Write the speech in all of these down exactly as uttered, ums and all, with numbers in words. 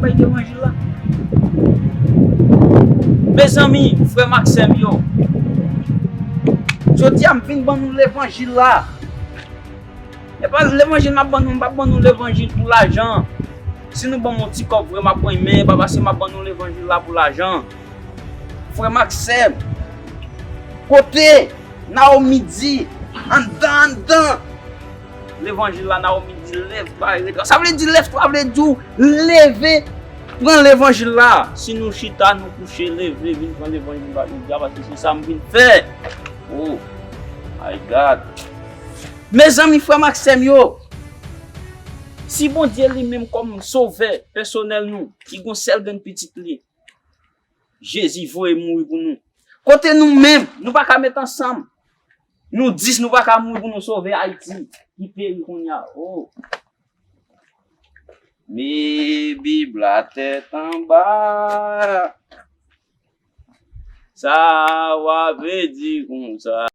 Bay levanjil la. Mezanmi, frè m ak sè m yo, jodi a m vin ban nou levanjil la. E pa levanjil m ap ban nou, m p ap ban nou levanjil pou lajan. Si nou ban m yon ti kòb vre, m ap renmen, pa paske m ap ban nou levanjil la pou lajan. Frè m ak sè m, kote Nawomi di, anndan, anndan levanjil la, Nawomi di, lève twa e regarde. Sa vle di, lève twa vle di w leve, pran levanjil la. Si nou chita, nou kouche, leve, vin pran levanjil la jodi a, paske se sa m vin fè. Oh, my God. Mezanmi, frè m ak sè m yo, si Bondye li menm kòm sovè pèsonèl nou, ki gon sèl grenn pitit li, Jezi voye mouri pou nou. Kote nou menm, nou pa ka met ansanm. Nou dis, nou pa ka mouri pou nou sove Ayiti, ki peri kounye a. Oh. Men Bib la tèt anba. Sa w ap di konsa?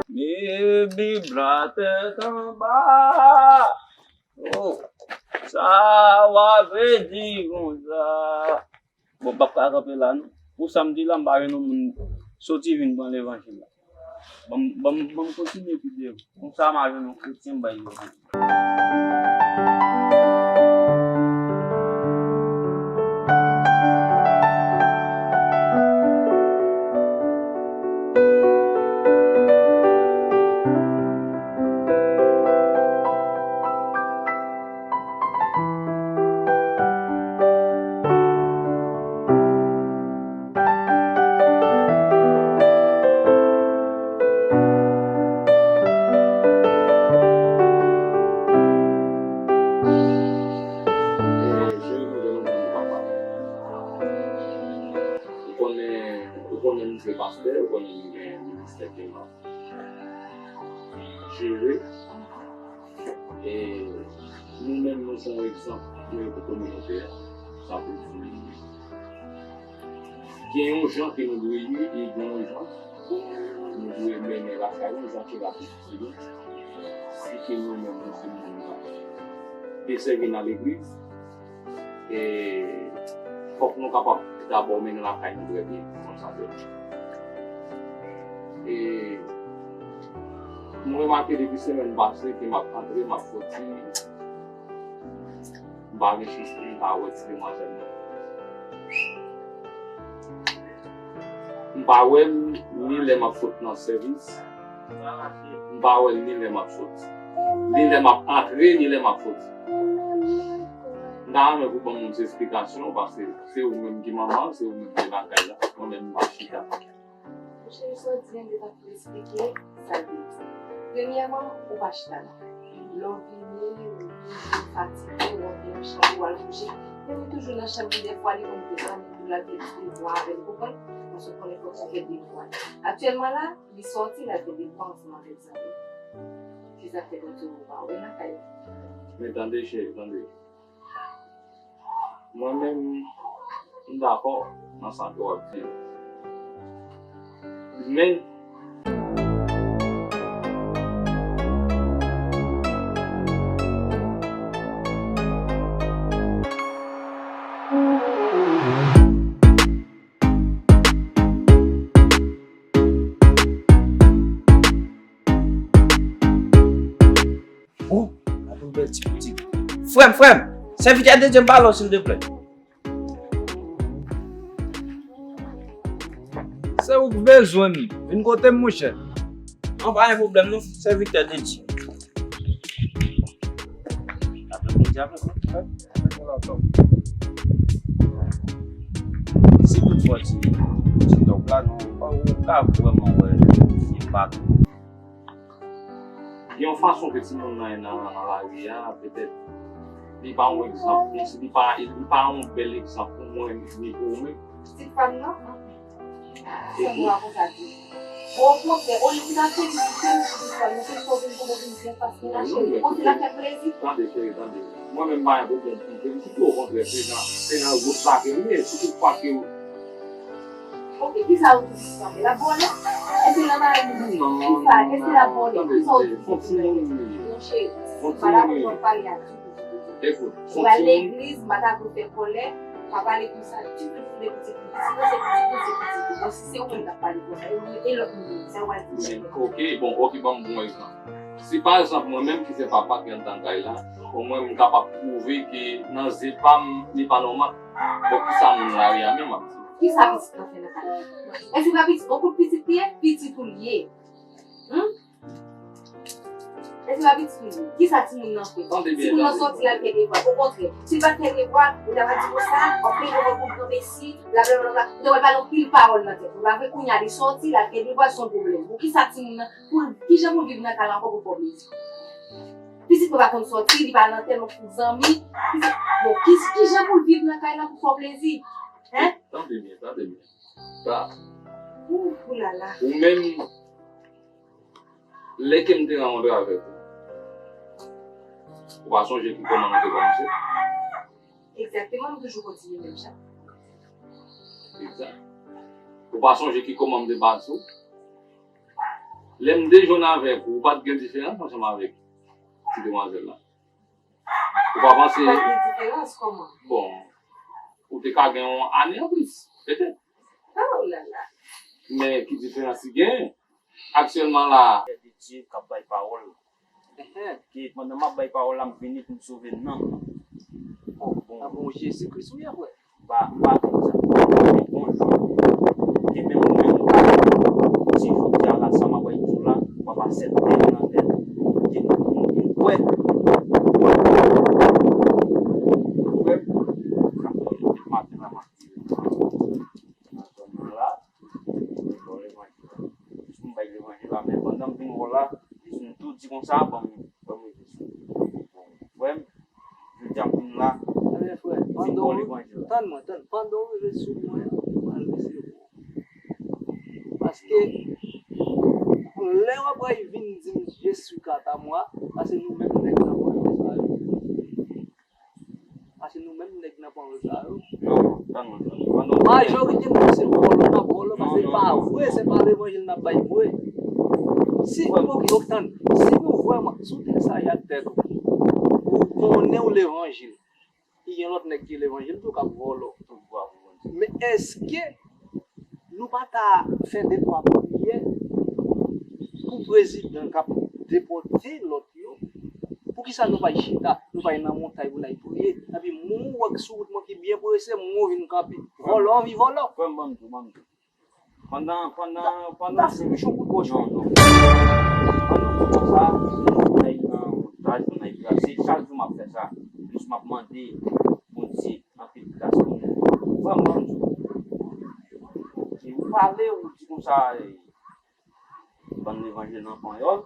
Men Bib la tèt anba. Oh, sa w ap di konsa? Bon, m p ap ka kanpe la, non. Pou sa m di la, m pa jwenn yon moun soti vin pran levanjil la. Ban m, ban m, ban m kontinye pi devan. Konsa, m a jwenn yon kretyen, m bay levanjil. Ou konnen, ou konnen m se pastè, ou konnen m gen ministè ke m ap jere. E nou menm, nou se yon egzanp pou kominote a. Sa vle di, gen yon jan ke nou dwe ye, e gen yon jan nou dwe mennen lakay nou, jan ke Labib di nou. Si ke nou menm, nou se moun k ap desèvi nan legliz, e fòk nou kapab dabò mennen lakay nou trè byen, konsa se. E mwen remake depi semèn pase ke m ap antre, m ap soti, m pa gen chans pou m ta wè ti demwazèl nan. M pa wè l ni lè m ap sot nan sèvis, m pa wè l ni lè m ap soti, ni lè m ap antre, ni lè m ap soti. M ta renmen pou ban m yon ti esplikasyon, paske se ou menm ki manman, se ou menm ki lakay la, mwen menm m pa chita. Monchè, sa w di an, m te t ap vle esplike sa l vle di. Premyèman, ou pa chita la. Lè w vini, ou vin fatige, ou antre nan chanm ou al kouche. Men li toujou nan chanm li, dèfwa li konn vin annik pou l al fè ti devwa avè l, ou konprann? Paske w konnen fòk li fè devwa. Aktyèlman la, li sòti, l al fè devwa ansanm avèk zanmi l. Se sa k fè konn se ou pa wè l lakay la. Men tande, cheri, tande. Mwen menm, m dakò nan sa ke w ap di. Men, oh, gade yon bèl ti boutik. Frè m, frè m, sèvitè de Dye m pale w, silteplè. Se ou k bezwen m. Vin kote m, monchè. Non, pa gen pwoblèm, non, sèvitè de Dye. Apre Bondye, apre, frè. Si toutfwa ti, ti tòg la, non, ou pa, ou ka vrèman wè, se pa tou. Gen yon fason ke timoun nan ye nan, nan lari a, petèt, li pa yon egzanp, kòmsi li pa, li pa yon bèl egzanp pou mwen, ni pou ou menm. Pitit pa m nan, se mwen konsa di. Okontrè, olye pou ta felisite m pou tout sa, nou te sove m pou nou vin byen fasil la, cheri. Ou konn se la fè plezi. Tande, cheri, tande. Mwen menm, m pa gen pwoblèm pou m felisite w, okontrè, se nan, se nan wout la ke m ye, si tout fwa ke w... Ok, kisa ou di sa? L ap vòlè? Èske l nan mari li? Non, kisa? Èske l ap vòlè? Kisa ou di sa? Non, cheri, se pa la pou w pale a. Ekout, ou al legliz, m pa ta vle fè kòlè, pa pale konsa ditou, ditou de pitit ou. Pitit ou se pitit ou, se pitit ou. Bon, si se ou menm k ap pale konsa, e, e lòt moun yo, sa yo pral di. Men, ok, bon, ok, ban m bon egzanp. Si pa egzanp, mwen menm ki se papa ki anndan kay la, omwen m kapab pwouve ke nan zye pa m, li pa nòmal. Bon, kisa moun la ye a menm ap di? Kisa pitit lan fè nan kay la? Èske pa pitit, on kout pitit li ye? Pitit ou li ye. Hmm? Èske pa pitit ou li ye? Kisa timoun nan fè? Timoun nan sòti, l al fè devwa. Okontrè, si l pa t fè devwa, ou ta pral di konsa, w ap plede wè pou granmesi, blablabla. Ou ta pral pale anpil pawòl nan tèt ou. Pa vre, kounye a li sòti, l al fè devwa, se yon pwoblèm. Pou kisa timoun nan, pou l, kijan pou l viv nan kay la ankò pou fè w plezi? Pitit mwen pa konn sòti, li pa nan tèlman pou zanmi. Pitit, bon, ki, kijan pou l viv nan kay la pou fè w plezi? Hein? Tande byen, tande byen. Sa, ou, ou la la. Ou menm, lè ke m te rankontre avèk ou, ou pa sonje ki kòman nou te kòmanse? Egzakteman, nou toujou kontinye menm jan. Egzak. Ou pa sonje ki kòman m te bati w? Lè m te jwenn avèk ou, ou pa t gen diferans ansanm avèk ti demwazèl la? Ou pa panse... Pa t gen diferans, kòman? Bon, ou te ka gen yon ane anplis, petèt. Oh la la. Men ki diferans ki genyen? Aktyèlman la, de Dye k ap bay pawòl. Enhen. Ke pandan m ap bay pawòl la, m vini pou m sove nanm. Oh, bon. A bon, Jezi Kris ou ye, frè? Pa, pa konn sa. Bonjou. Ke menm ou menm ou ka di jodi a la, sa m ap bay di w la, w ap aksepte l nan tèt. Ke nou, nou, nou kwè. Ou kwè? Ou kwè? Sa fè depi maten la, m ap di w. Nan zòn nan la, m vin ba w levanjil la. Jis pou m bay levanjil la, men pandan m vin wè w la, jis m tou di konsa, ban m, ban m rete sou ou. Bon, frè m, jodi a m vin la, m vin ba w levanjil la. Tann mwen, tann. Pandan w rive sou mwen, ou pral resevwa. Paske, lè w ap vin di m, je suis quant à moi, sa se nou menm nèg nan pawòl sa yo. Paske nou menm nèg nan pawòl sa yo. Non, non, tann mwen, tann mwen. Majorite moun se vòlò n ap vòlò, paske se pa vre, se pa levanjil n ap bay vre. Si, ok, ok, tann. Si nou vrèman, si w te sav ak tèt ou, ou konnen w levanjil, ki gen lòt nèg ki levanjil tou k ap vòlò. Men èske nou pa ta fè de twa priyè pou prezidan k ap depòte lòt yo? Poukisa nou pa chita, nou pa nan montay pou n al priye? Epi moun ou wè k sou wout mwen ki byen prese, moun ou vin kanpe. Vòlò anvi vòlò. Frè m, ban m di w, ban m di w. Pandan, pandan, pandan... N ap fè bouch yon kout wòch. Non, non. Pandan tout sa, nou al nan montay, nou al priye. Se chak jou m ap fè sa. Jis m ap mande Bondye anpil gras pou nou. Frè m, ban m di w. E ou pale, ou di konsa, e, bann levanjil nan panyòl.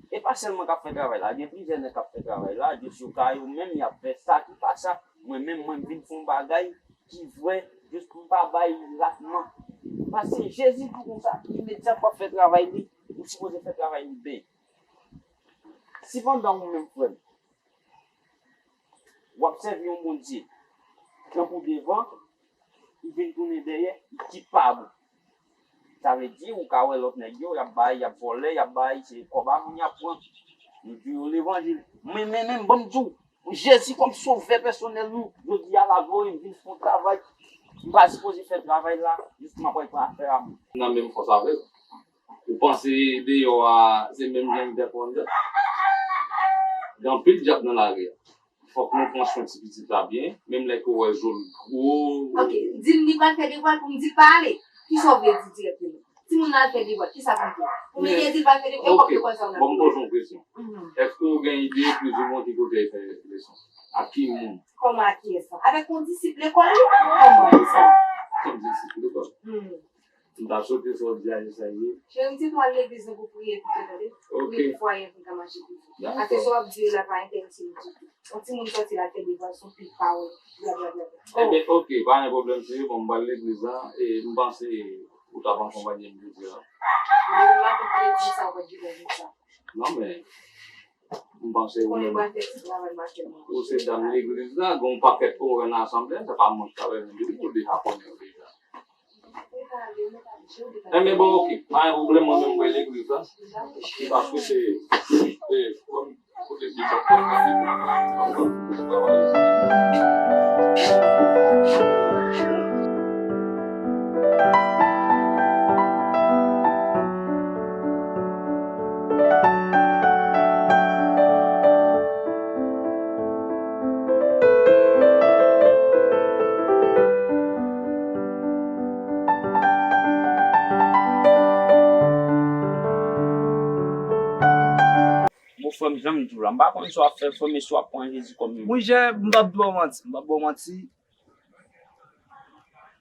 E pa sèlman k ap fè travay la, gen plizyè nèg k ap fè travay la, jis yo ka yo menm y ap fè sa ki pa sa. Mwen menm, mwen vin fè yon bagay ki vrè, jis pou m pa bay ratman. Paske Jezi di konsa, imedyat w ap fè travay li, ou sipoze fè travay li byen. Si pandan ou menm, frè m, w ap sèvi yon Bondye, tankou devan, ou vin tounen dèyè, li kipab. Sa vle di, ou ka wè lòt nèg yo, y ap bay, y ap vòlè, y ap bay, se kòb a moun y ap pran. Yo di yo levanjil. Men, men, men, ban m di w, Jezi kòm sovè pèsonèl nou, jodi a l ap voye m vin fè yon travay. M pa sipoze fè travay la, jis m ap pran afè a m. Nan menm fòs avè l. Ou panse deyò a se menm jan li te konn fè? Gen anpil dyab nan lari a. Fòk nou pran swen ti pitit la byen, menm lè ke w wè zo l gwo. Ok, di m li pral fè devwa l pou m di l pa ale. Kisa w vle di dirèkteman? Timoun nan al fè devwa l, kisa pou m fè? Ou menm di l pral fè devwa l, e kòm lekòl sa w nan... Bon, m poze yon kesyon. Mhm. Èske w gen ide plizoumwen ki kote l fè leson? Ak ki moun? Kòman, ak kiyès sa? Avèk yon disip lekòl li? Kòman sa? Yon disip lekòl? Hmm. M ta swete sa w di a, Jesayè. Cheri, m di nou al legliz nou pou priye pito, tande. Ok. Priye pou fwaye an pou l ka mache pi vit. Dakò. Paske sa w ap di yo la pa enterese m ditou. Yon timoun sòti la fè devwa l, se yon pil pawòl, blablabla. Ebyen, ok, pa gen pwoblèm, cheri. Bon, m pral legliz la, e m panse Ou t ap akonpaye m jodi a. Mwen pa konn ki legliz sa ou pral gen lè konsa. Non, men, m panse ou menm, ou se dam legliz la, gen yon pakèt orè nan asanble a, se pa mwen ki ta bezwen di w, ou deja konnen yo deja. Enben, bon, oke, pa gen pwoblèm, mwen menm, mwen legliz la. Paske se, se, kote bishop la, Bon, frè m, jan m di w la, m pa konn sa w ap fè, frè m, e si w ap pran Jezi kòm... Monchè, m p ap ba w manti, m p ap ba w manti.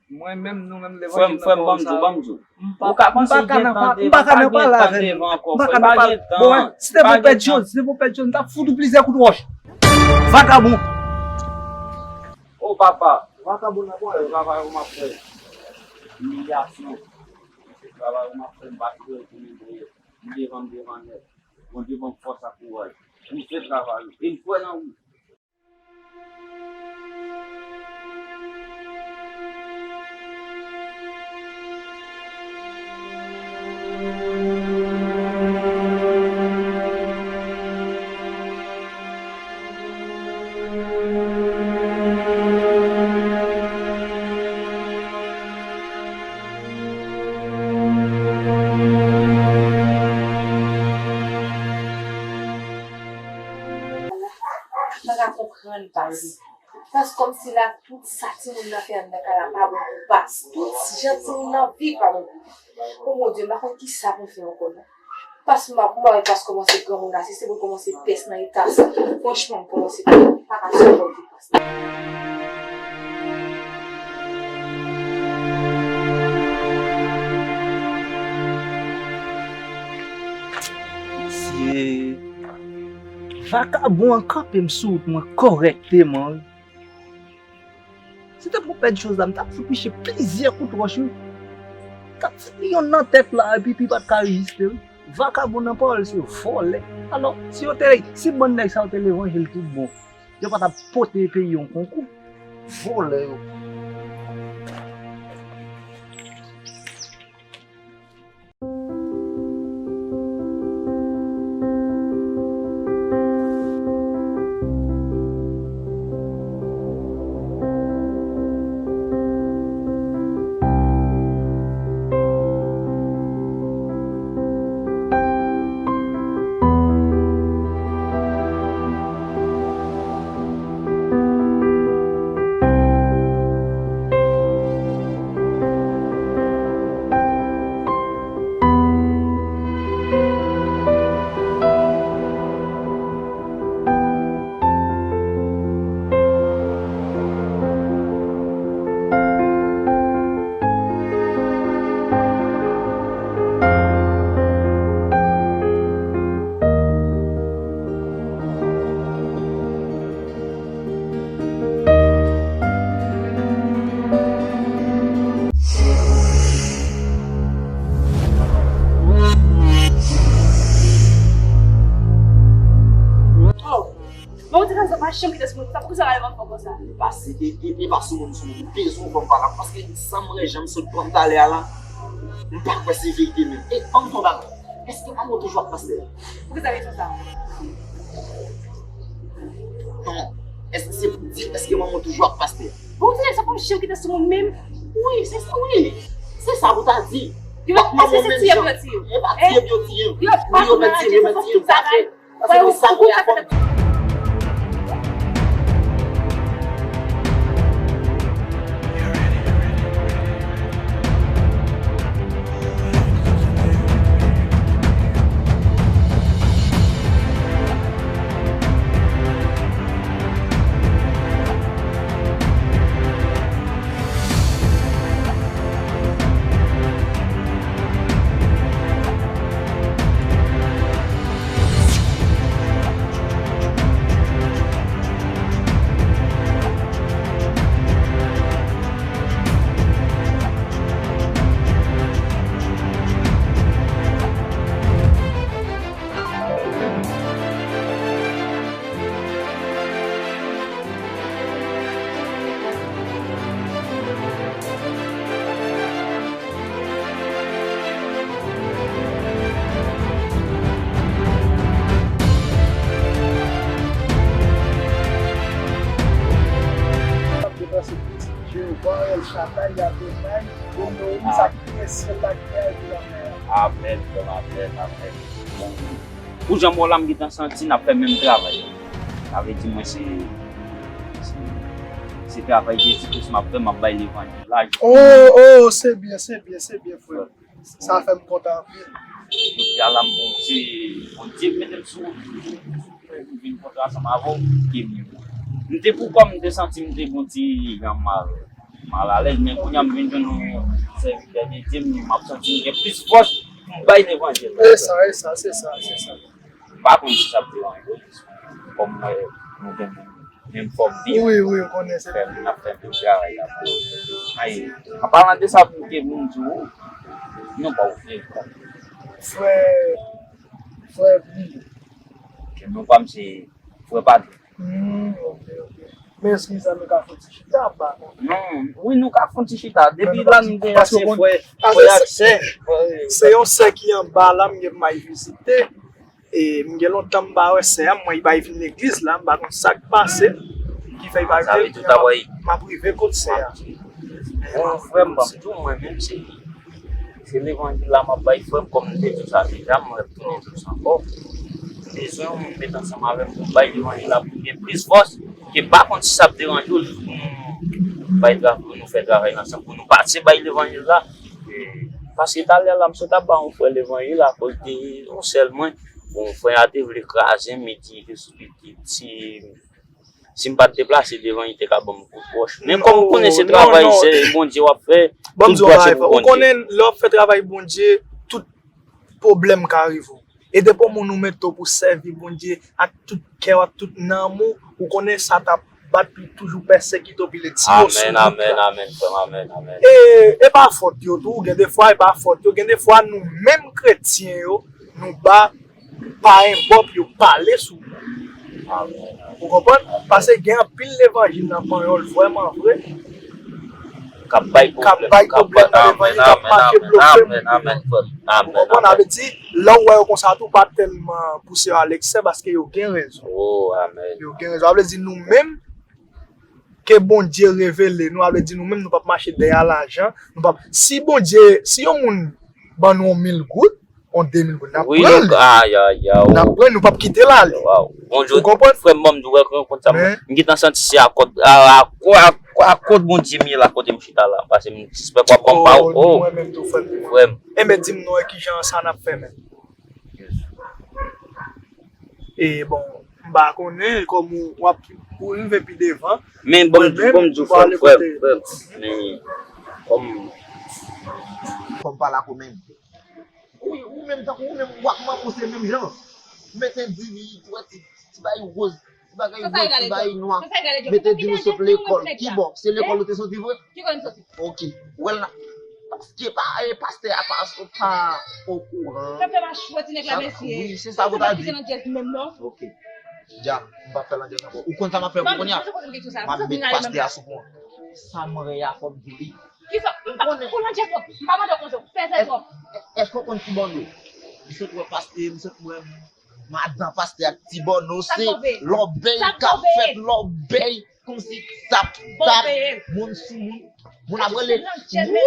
Mwen menm, nou menm, levanjil nan pawòl sa a, m pa ka nan pale avè nou. M pa ka nan pale. Bon, si te pou pèd Jòz, si te pou pèd Jòz, m t ap fout ou plizyè kout wòch. Vagabon. O papa, vagabon nan pawòl. Travay ou m ap fè. Imilyasyon. Se travay ou m ap fè, m pa kite w tounen dèyè. M devan, m devan nèt. Bondye ban m fòs ak kouraj pou m fè travay ou. E m kwè nan ou. Mwen ka konprann, Papi. Pas kòmsi la, tout sa timoun nan fè anndan kay la pa bon pou Pas. Tout jan timoun nan viv pa bon pou li. O mon Dye, m pa konn kisa pou m fè ankò non. Pas, m pa, m pa wè Pas kòmanse granmoun la, si se pou l kòmanse pès nan eta sa. Franchman, m kòmanse pa ka sipòte Pas. Mesye, vakabon an kanpe m sou wout mwen kòrèkteman, wi. Si te pou pèd Jòz la, m t ap fout piche plizyè kout wòch, wi. M t ap fout li yonn nan tèt la, epi pi pa t ka reziste, wi. Vakabon nan pawòl se vòlè. Alò, si yo te, si bann nèg sa yo te levanjil tout bon, yo pa t ap pote peyi yon konkou. Vòlè yo. Oh, men ou di konsa, pa janm kite sou moun konsa, poukisa w rale m anfò konsa? Li pa se, li, li, li pa sou moun, sou moun. Li bezwen w ban m pale, paske san m rejwenn sot pran m talè a la, m pa kwè se verite menm. E ban m di w yon bagay. Èske manman w toujou ak pastè a? Poukisa kesyon sa? Non. Èske se pou di, èske manman w toujou ak pastè a? Bon, ou di sa pou chen ki te sou moun menm? Wi, se sa, wi. Se sa pou ta di. Yo, èske se tiye pou yo tiye? E pa tiye pou yo tiye. Yo pa pou yo tiye, yo tiye. Sa fè, sa fè sa pou y ap fè. Sèl la ki pèdi la. Amèn, frè m, amèn, amèn. Bon, pou jan m wè w la, m gentan santi n ap fè menm travay. Sa vle di mwen se, se, se travay Jezi Kris m ap fè, m ap bay levanjil la. Oh, oh, se byen, se byen, se byen, frè. Sa fè m kontan anpil. Jodi a la, m Bondye, Bondye mete m sou wout. M vin kontre ansanm avè w, ke m, m te pou kò m, m te santi m te gon ti jan mal, mal alèz, men kounye a m vin jwenn yon sèvitè de Dye, m, m ap santi m gen plis fòs pou m bay levanjil la. E sa, e sa, se sa, se sa. M pa konn si sa ap deranje w, kòm mwen, nou gen menm fòm viv. Wi, wi, ou konnen se. Fè, n ap fè tout travay la. Ay, an palan de sa, pou ke moun di w, non, pa ou frè. Frè, frè, wi. Ke non pa m se Frè Patrick. Hmm, ok, ok. Men èske sa nou ka fè ti chita ba nou? Non, wi, nou ka fè ti chita. Depi la, nou gen ase frè, frè ak sè. Se yon sè ki anba la, m gen pou m al vizite. E m gen lontan m pa wè sè a, m wè li pa vin legliz la, m pa konn sa k pase. Ki fè li pa vin legliz la, m ap rive kot sè a. Bon, frè m, ban m di w, mwen menm, se Se levanjil la m ap bay, frè m, kòm m te di w sa deja, m ap tounen di w sa ankò. M bezwen yon moun met ansanm avè m pou m bay levanjil la, pou m gen plis fòs, ke m pa konn si sa ap deranje w, pou nou bay travay, pou nou fè travay la ansanm, pou nou pase bay levanjil la. Paske talè la, m sot ap ba yon frè levanjil akoz de yon sèl mwen. Bon, frè a te vle kraze m, li di, Jezi pitit, si Si m pa t deplase devan, li te ka ban m kout wòch. Men kòm ou konnen se travay, se Bondye w ap fè, tout glwa se pou Bondye. Ou konnen lè w ap fè travay Bondye, tout pwoblèm ka rive w. E depi yon moun ou mete w pou sèvi Bondye ak tout kè w, ak tout nanm ou, ou konnen sa t ap bat pou l toujou pèsekite w, pou l retire w sou wout la. Amèn, amèn, amèn, frè m, amèn, amèn. E, e pa fòt yo tou, gen de fwa e pa fòt yo, gen de fwa nou menm kretyen yo, nou ba pa enbòp yo pale sou nou. Ou konprann? Paske gen anpil levanjil nan panyòl vrèman vre k ap bay pwoblèm nan levanjil, k ap mache bloke moun. Ou konprann? Sa vle di, lè w wè yo konsa tou, pa tèlman pouse yo a leksè, paske yo gen rezon. Yo gen rezon. Sa vle di, nou menm, ke Bondye revele nou, sa vle di nou menm, nou p ap mache dèyè lajan, nou p ap, si Bondye, si yon moun ban nou yon mil goud, yon de mil goud, n ap pran l. N ap pran l, nou p ap kite l ale. Ou konprann? Frè m, ban m di w, wè, kont sa, m gentan santi se a kòd, a, a, a, a kòd Bondye m ye la, kote m chita la, paske m sispèk w ap ban m pawòl, oh, frè m. Enben, di m non, e kijan sa n ap fè menm? E bon, m pa konnen, kòm ou, w ap, ou rive pi devan. Men ban m di w, ban m di w, frè m, frè m, frè m, men kòm. Kòm pa la komin. Wi, ou menm tankou ou menm, w ak manman se menm jan. Mete di li, ou wè ti, ti bay woz, ti bagay woz, ti bay nwa. Mete di li sot lekòl. Kibò? Se lekòl ou te soti vre? Ki kote m soti? Ok. Ou wè l la. Paske pa, e, pastè a pa, pa okouran. Sa fè m a chwèt ti nèg la, mesye. Wi, se sa pou ta di. Ok. Dja, m p ap fè landjèz ankò. Ou konn sa m ap fè pou kounye a? M ap met pastè a sou pwen. Sa m reyè a fò m di li. Kisa? M pa, ou landjèz twòp. M pa mande w konsa, ou pèze twòp. Èske w konn Ti Bòno? M sot wè pastè, m sot wè madan pastè ak Ti Bòno, se lòbèy k ap fèt, lòbèy. Kòmsi t ap bat moun sou moun. Moun ap rele. Wi.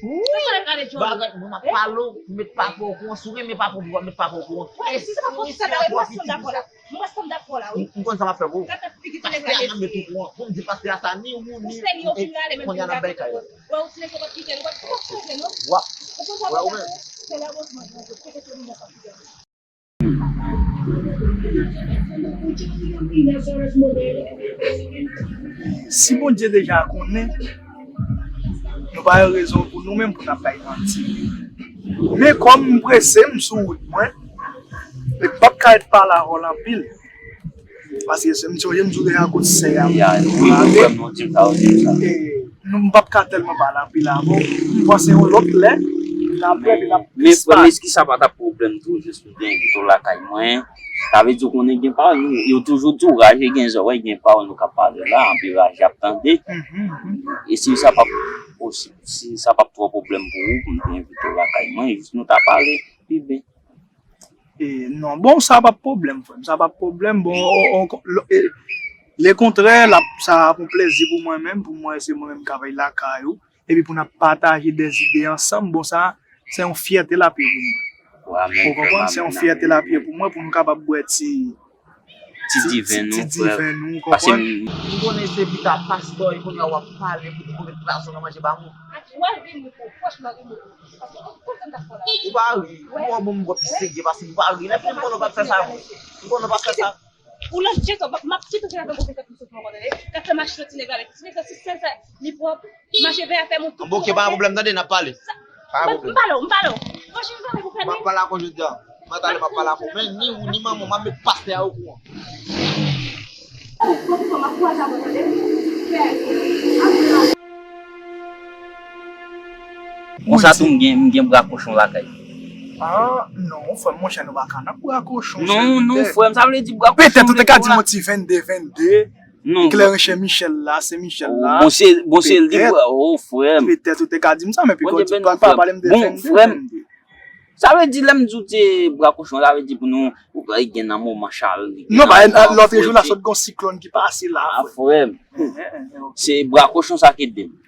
Wi. Bagay, moun ap pale w, met papa w okouran. Si w renmen papa w, w ap met papa w okouran. E si misye a pwofite pou sa. M konn sa m ap fè pou ou. Pastè a nan met okouran. Pou m di pastè a sa, ni ou, ni ou, e kounye a n ap bay kay la. W ap, w ap wè ou menm. Si Bondye deja konnen, nou pa gen rezon pou nou menm pou n ap bay manti. Men kòm m prese, m sou wout mwen, e m p ap ka ret pale avè w anpil. Paske se m sonje m di w deja kot sè a. Ya, wi, wi, frè m, nou di m sa, ou di m sa. E, nou, m p ap ka tèlman pale anpil avè w. M panse yon lòt lè, n ap wè, n ap plis pale. Men frè m, eski sa pa t ap pwoblèm tou, jis m te envite w lakay mwen? Sa vle di w konnen gen pawòl, nou, yo toujou di w raje gen zòrèy, gen pawòl nou ka pale la, anpi raje ap tande. Mhm, mhm. E si sa p ap posib, si sa p ap twò pwoblèm pou ou, pou m te envite w lakay mwen, jis nou ta pale, pi byen. E, non, bon, sa p ap pwoblèm, frè m. Sa p ap pwoblèm. Bon, o, o, lo-, e, lekontrè, l ap, sa ap yon plezi pou mwen menm, pou mwen, se mwen menm k ap lakay ou. epi pou n ap pataje dèzide ansanm, bon, sa, se yon fyète l ap ye pou mwen. Ou konprann? Se yon fyète l ap ye pou mwen pou nou kapab bwè ti, ti diven nou, ti diven nou, ou konprann? M konnen se pita pastè, e kounye a w ap pale pou nou met lajan nan manje ba moun. Ou pa ri, m wè bon, m wè pi serye pase m pa ri. Lè m konnen w p ap fè sa, m konnen w p ap fè sa. Ou lòt je to, m ap je to se la pou fè konfyans pou mwen, tande. Ka fè mache soti nèg la, si se, si se sa, li pwòp, mache vè afè mwen tout. Bon, ok, pa gen pwoblèm, tande, n ap pale. Pa gen pwoblèm. M pale w, m pale w. Mwen je m pale pou fè. M ap pale ak ou jodi a. Mwen talè m ap pale ak ou. Men ni ou, ni manman w, m ap met pastè a okouran. Ou konn sa m ap kwaze avè w, tande. Fè. Konsa tou, m gen, m gen bra kochon lakay. Ah, non, frè m, monchè, nou pa ka nan bra kochon. Non, non, frè m, sa vle di bra kochon. Petèt ou te ka di m yon ti vennde, vennde. Non. Klèrenche Michel la, se Michel la. Bon, se, bon, se li, oh, frè m. Petèt ou te ka di m sa, men pi pa, pa pale m de vennde, vennde. Sa vle di, lè m di w te bra kochon, sa vle di pou nou, ou pa gen nan moman chal. Non, pa, lòt jou la, sot gon siklòn ki pase la, frè m. Se bra kochon sa ki ede m.